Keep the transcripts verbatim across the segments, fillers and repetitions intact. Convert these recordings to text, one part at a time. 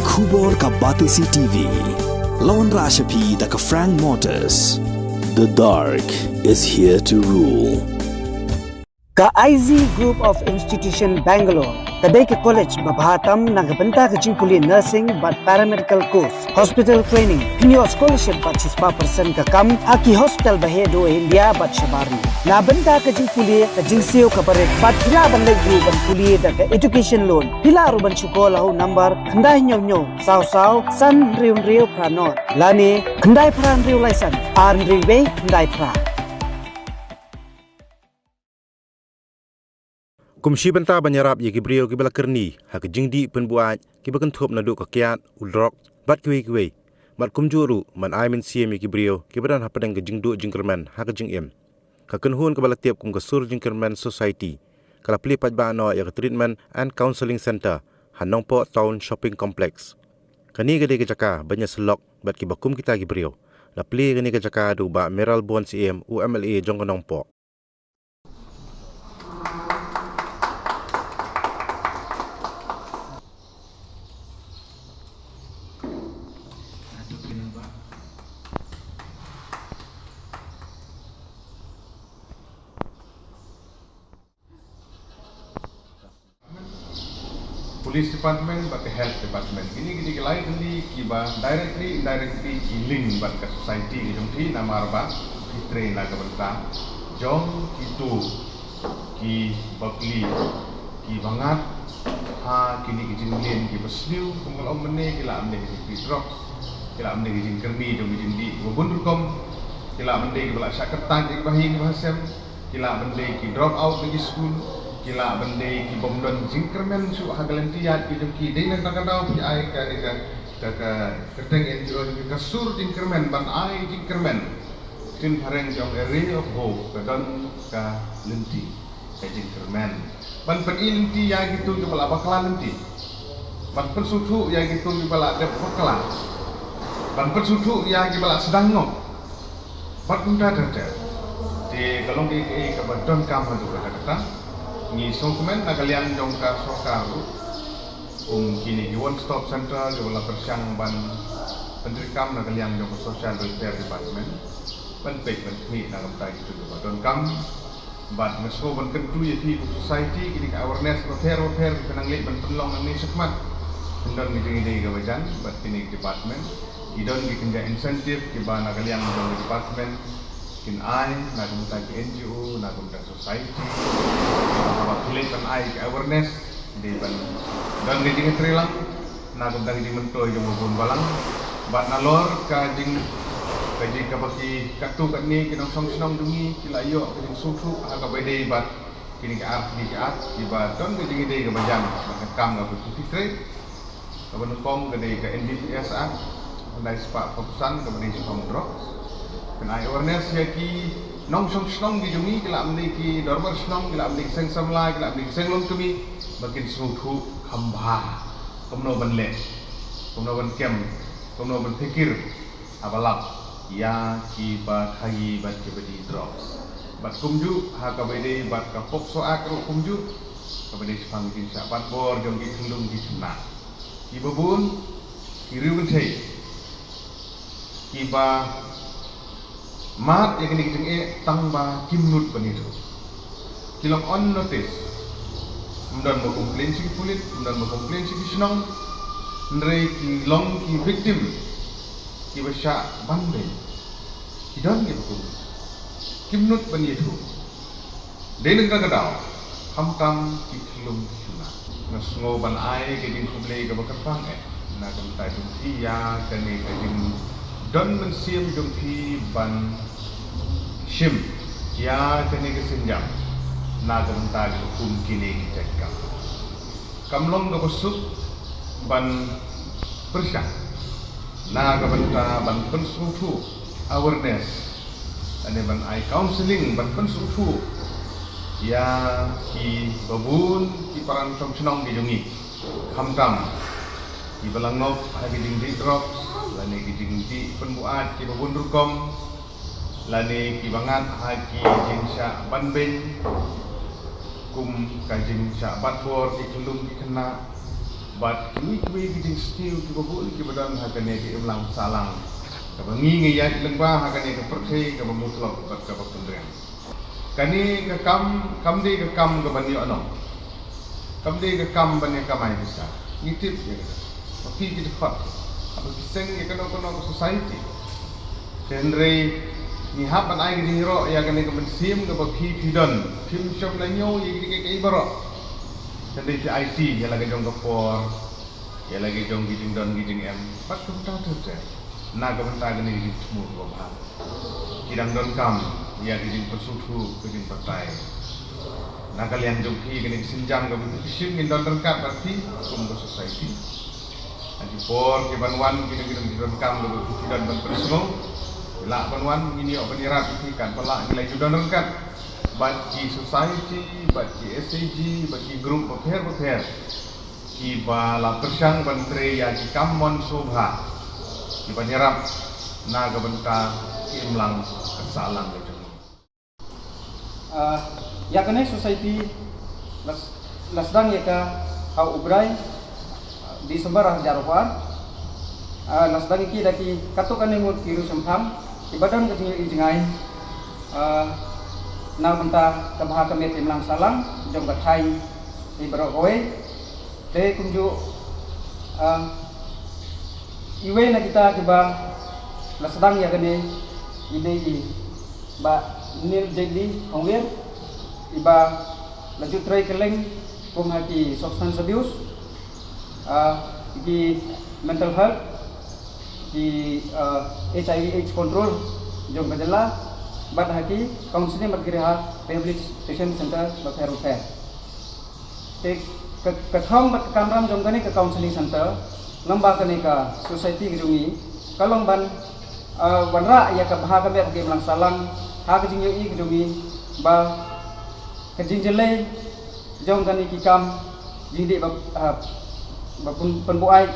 Khubor ka Batesi T V. Lawan Rashapi da ka Frank Motors. The dark is here to rule. Ka I Z Group of Institution Bangalore ka dei ka college ba bha tam na ka bynta ka jingpule nursing bad paramedical course, hospital training, pynïoh scholarship bad shispah percent ka kam ha ki hospital ba heh duh ha India bad shabar ri. Na bynta ka jingpule ka jingsiew ka barit bad phi lah ban leit ruh ban pule da ka education loan. Phi lah ruh ban shu call ha u number khyndai hynñiew hynñiew saw saw san hynriew hynriew phra nod lane khyndai phra hynriew lai san ar hynriew wei khyndai phra. Kum shi bynta ban ïarap ïa ki briew kiba la kyrni ha ka jingdih pynbuaid kiba kynthup naduh ka kiad, u drok bad kiwei kiwei, bad kumjuh ruh ban ai mynsiem ïa ki briew kiba don hapdeng ka jingduh jingkyrmen ha ka jingim. Ka kynhun kaba la tip kum ka Sur Jingkyrmen Society ka la plie paidbah noh ïa ka Treatment and Counselling Centre ha Nongpoh Town Shopping Complex. Kane ka dei ka jaka ban ïasyllok bad kiba kum kita ki briew. La plie kane ka jaka da u Bah Mayralborn Syiem, u M L A jong ka Nongpoh. Police Department bad ka Health Department. Kine, kine ki lai tylli kiba directly, indirectly ki link bad ka society ka jong phi, namar ba phi trei na ka bynta jong kito kiba plie, kiba ngat ha kine ki jingmlien kiba sniew, kum ka la ong mynne, ki la ym dei ki jingplie drugs, ki la ym dei ki jingkyrni jong ki jingdih kiba bun rukom, ki la ym dei kiba la shah kyrteng ïa kiba ha ïing kiba ha sem, ki lah ban dei ki drop out na ki skul, ki lah ban dei ki bym don jingkyrmen shuh ha ka lynti ïaid ki jong ki. Dei na kata ka daw phi ai ka, ka, ka, ka kyrteng N G O ka Sur Jingkyrmen ban ai jingkyrmen. Ktien phareng jong A Ray of Hope, ka don ka lynti ka jingkyrmen ban pyni lynti ïa kito kiba la bakla lynti, ban pynsngewthuh ïa kito kiba la dep bakla, ban pynsngewthuh ïa kiba la sdang noh. Bad kumta ter ter. Te ka long kaei kaei kaba donkam haduh katta katta. Ngi sngewkmen na ka liang jong ka sorkar ruh, kum kine ki one stop center kiba la pyrshang ban pyntreikam na ka liang jong ka Social Welfare Department ban peit ban khmih na ka bynta kito kiba donkam. Bad nga sngew ban kyntu ïa phi kum society, kine ki awareness bapher bapher ki nang leh ban pynlong nangne shakhmat. Kin don ki jingïadei kaba jan bad kine ki department. Ki don ki kynja incentive kiba na ka liang jong ki department kin ai na ka bynta ki N G O, na ka bynta society. Haba ki leh ban ai ki awareness, dei ban don ki jingïatreilang na ka bynta ka jingmyntoi jong u bun balang. Bad nalor ka jing, ka jing kaba ki katto katne ki nongshong shnong jong ngi ki la ïoh ka jingsngewthuh ha kaba ïadei bad kine ki ar tylli ki ar kiba don ka jingïadei kaba jan bad ka kam kaba phi trei. Kaba nyngkong ka dei ka N D P S Act, khyndai spah phraphew san, kaba dei shaphang drugs. Kin ai awareness ïa ki nongshong shnong ki jong ngi, ki lah ban dei ki dorbar shnong, ki lah ban dei ki seng samla, ki lah ban dei ki seng longkmie, ba kin sngewthuh kham bha kumno ban leh, kumno ban kem, kumno ban pyrkhat haba lap ïa kiba khaïi bad kiba dih drugs. Bad kumjuh ha kaba ïadei bad ka POCSO Act ruh kumjuh, kaba dei shaphang ki jingshah batbor jong ki khyllung ki khynnah. Kiba bun ki riew kynthei kiba mad ïa kine ki jingeh tang ba kim nud ban ïathuh. Ki long on notice. Ym don ba complain sha ki pulit, ym don ba complain sha ki shnong. Hynrei ki long ki victim kiba shah ban beiñ. Ki don kiba kum, kim nud ban ïathuh. Dei na kata ka daw, khamtam ki khyllung ki khynnah, nga sngew ban ai ka jingkhublei kaba kyrpang eh na ka bynta jong phi ïa kane ka jingdon mynsiem jong phi ban shim ïa kane ka sienjam na ka bynta jong kum kine ki jait kam. Kam long kaba suk ban pyrshang na ka bynta ban pynsngewthuh, awareness, lane ban ai counselling, ban pynsngewthuh ïa kiba bun ki para nongshong shnong ki jong ngi, khamtam kiba la ngop ha ki jingdih drugs lane ki jingdih pynbuaid kiba bun rukom, lane kiba ngat ha ki jingshah ban beiñ, kum ka jingshah batbor ki khyllung ki khynnah, Bad kiwei kiwei ki jingsniew kiba bun kiba don ha kane ka imlang sahlang kaba ngi ngi ïaid lyngba ha kane ka pyrthei kaba mutlop bad kaba kynriang. Kane ka kam kam dei ka kam kaba ïoh noh. Kam dei ka kam ban ïa kamai pisa. Ngi tip ïa kata. Ba phi ki dkhot. Haba phi seng ïa kano kano ka society. Hynrei ngi hap ban ai ka jingïaroh ïa kane ka mynsiem kaba phi phi don. Phim shym la ñiew ïa kine kiei kiei baroh. Hynrei phi aiti ïa la ka jong ka por, ïa la ka jong ki jingdon ki jingem bad kumta ter ter. Na ka bynta kane ka jingthmu kaba bha. Ki dang donkam ïa ka jingpynsngewthuh, ka jingbatai. Na ka liang jong phi kane ka sienjam kaba phi shim ngin don ryngkat bad phi kum ka society. Ha ki por ki ban wan ki dang ki dang ki donkam kaba phi don ban pynsngew. Lah ban wan ngin ïoh ban ïarap ïa phi, katba lah ngi la ju don ryngkat bad ki society, bad ki S H G, bad ki group bapher bapher kiba la pyrshang ban trei ïa ki kam mon sngewbha kiban ïarap na ka bynta ka imlang ka sahlang ka jong ngi. Ah, ïa kane society la s-, la sdang ïa ka ha u Bnai December ar hajar arphew ar. Ah, la sdang ïa ki da ki katto katne ngut ki riewshemphang kiba don ka jingïohi jngai, ah, na ka bynta ka bha ka miat imlang sahlang jong ka thaiñ hi baroh kawei. Te kumjuh, ah, iwei na kita kiba la sdang ïa kane i dei i Bah Neil Jade Lee Hongwir, iba la ju trei kylleng kum ha ki substance abuse, ah, ki mental health, ki, ah, H I V AIDS control jong ka jylla, bad ha ki counseling bad ki rehab rehabilitation center bapher bapher. Te ka, ka thong bad ka kamram jong kane ka counseling center, lyngba kane ka society ka jong ngi, ka long ban, ah, wanrah ïa ka bha ka miat ka imlang sahlang ha ka jingïohi ka jong ngi, ba ka jingjyllei jong kane ki kam jingdih ba, ah, ba pyn-, pynbuaid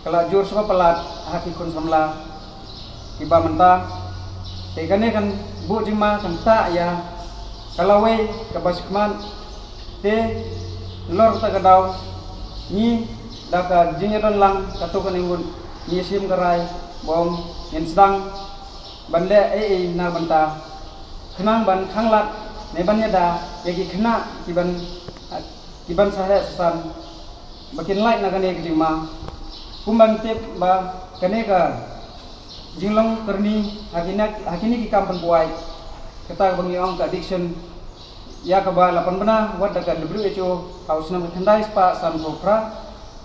ka la jur sngewbha palat ha ki khun samla kiba mynta. Te kane kan buh jingma kan tah ïa ka lawei kaba shakhmat. Te lor ta ka daw ngi da ka jingïadon lang katto katne ngut ngi shim ka rai ba ong ngin sdang ban leh ei ei na bynta khnang ban khanglad ne ban ïada ïa ki khynnah kiban, kiban saheh sahsan ba kin lait na kane ka jingma. Kumba ngi tip ba kane ka jinglong kyrni ha kine, ha kine ki kam pynbuaid, kata kaba ngi ong ka addiction, ïa kaba la pynbna wat da ka W H O ha u snem khatkhyndai spah sanphew phra,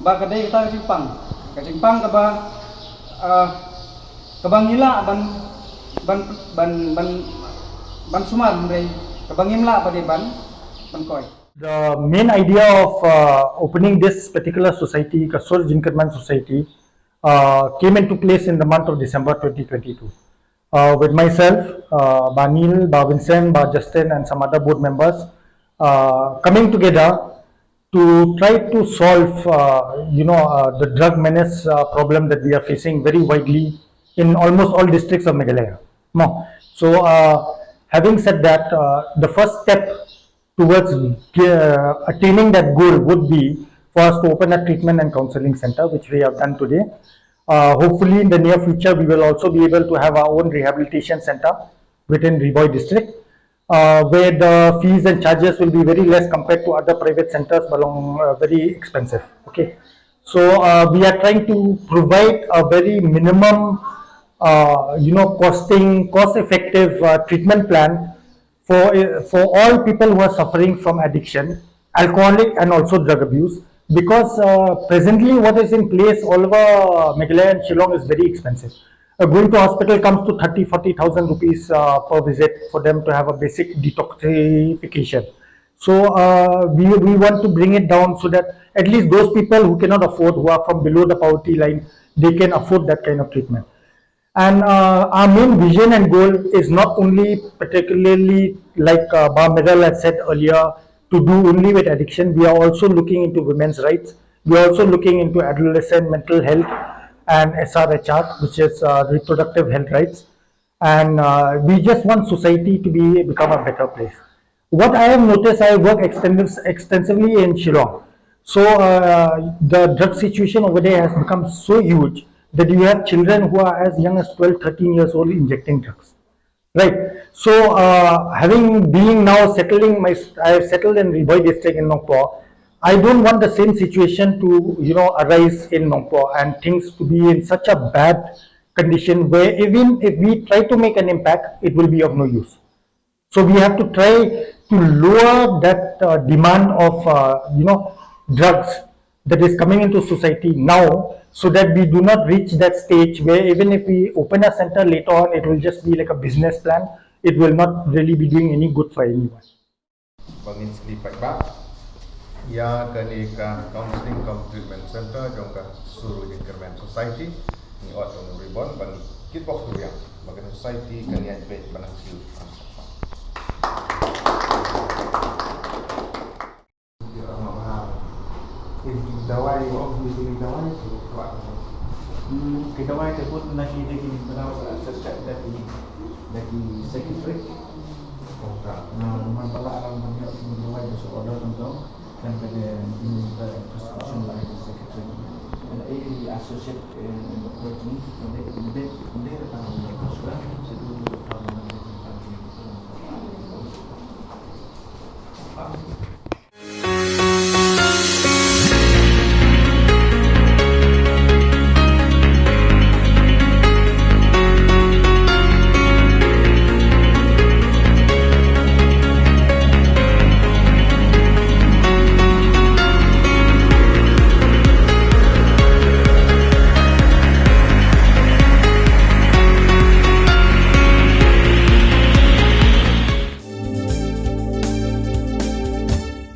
ba ka dei kata ka jingpang, ka jingpang kaba, ah, kaba ngi lah ban, ban, ban, ban, ban sumar, hynrei kaba ngim lah ba dei ban, ban koit. The main idea of, uh, opening this particular society, ka Sur Jingkyrmen Society, uh, came into place in the month of December twenty twenty-two. Uh, with myself, uh, Bah Neil, Bah Vincent, Bah Justin, and some other board members, uh, coming together to try to solve, uh, you know, uh, the drug menace, uh, problem that we are facing very widely in almost all districts of Meghalaya. No. So, uh, having said that, uh, the first step towards, uh, attaining that goal would be for us to open a treatment and counseling center, which we have done today. Uh, hopefully, in the near future, we will also be able to have our own rehabilitation center within Ri Bhoi district, uh, where the fees and charges will be very less compared to other private centers, ba long, uh, very expensive. Okay, so, uh, we are trying to provide a very minimum, uh, you know, costing, cost-effective, uh, treatment plan for, uh, for all people who are suffering from addiction, alcoholic and also drug abuse, because, uh, presently what is in place all over Meghalaya and Shillong is very expensive. Uh, going to hospital comes to thirty, forty thousand rupees, uh, per visit for them to have a basic detoxification. So, uh, we, we want to bring it down so that at least those people who cannot afford, who are from below the poverty line, they can afford that kind of treatment. And, uh, our main vision and goal is not only particularly like, uh, Bah Miral had said earlier, to do only with addiction. We are also looking into women's rights. We are also looking into adolescent mental health and S R H R, which is, uh, reproductive health rights. And, uh, we just want society to be, become a better place. What I have noticed, I work extensive, extensively in Shillong. So uh, the drug situation over there has become so huge that you have children who are as young as twelve, thirteen years old injecting drugs. Right. So uh, having been now settling my, I have settled in Ri Bhoi district in Nongpoh. I don't want the same situation to, you know, arise in Nongpoh and things to be in such a bad condition where even if we try to make an impact, it will be of no use. So we have to try to lower that uh, demand of uh, you know drugs that is coming into society now, so that we do not reach that stage where even if we open a center later on, it will just be like a business plan. It will not really be doing any good for anyone. Ba ngin sli paidbah ïa kane ka counseling cum treatment center jong ka Suru Jingkyrmen Society. Ngi ot jong u ribbon ba ngi kitbok tu ïa ba kane society kan ïa beit ba nang siu. Dawai, oh, dawai, dawai. Hmm, ki dawai te put na ki dei ki bynta sa sa da ki da ki secretary. Na man pala alam ban ïa ki dawai da su order tentang kan ka dei ni da prescription la ki secretary. Ada eh associate eh working dei dei dei da ka sudah sedu